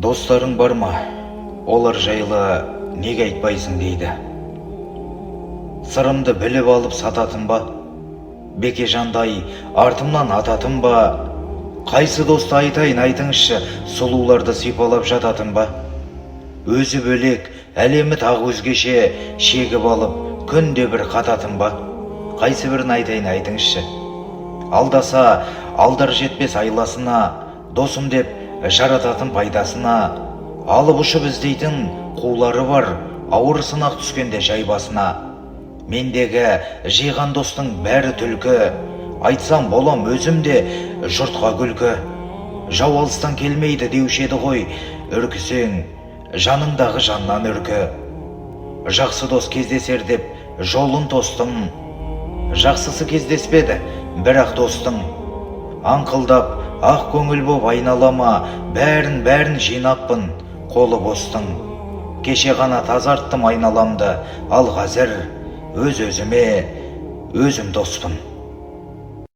Достарың бар ма? Олар жайлы неге айтпайсың дейді. Сырымды біліп алып сататын ба? Бекежандай артымнан ататын ба? Қайсы досты айтайын, айтыңызшы, сұлуларды сипалап жататын ба? Өзі бөлек, әлемі тағы өзгеше, шегіп алып, күнде бір қататын ба? Қайсы бірін айтайын, айтыңызшы. Алдаса, алдар жетпес айласына, досым деп жарататын пайдасына, алып ұшып іздейтін қулары бар, ауыр сынақ түскенде жай басына. Мендегі жиған достың бәрі түлкі, айтсам болам өзім де жұртқа күлкі. Жау алыстан келмейді деуші еді ғой, үркісең, жаныңдағы жаннан үркі. Жақсы дос кездесер деп жолын тостым, жақсысы кездеспеді, бірақ достың. Аңқылдап, ақ көңіл боп айналама, бәрін-бәрін жинаппын, қолы бостың. Кеше ғана тазарттым айналамды, ал қазір өз-өзіме өзім доспын.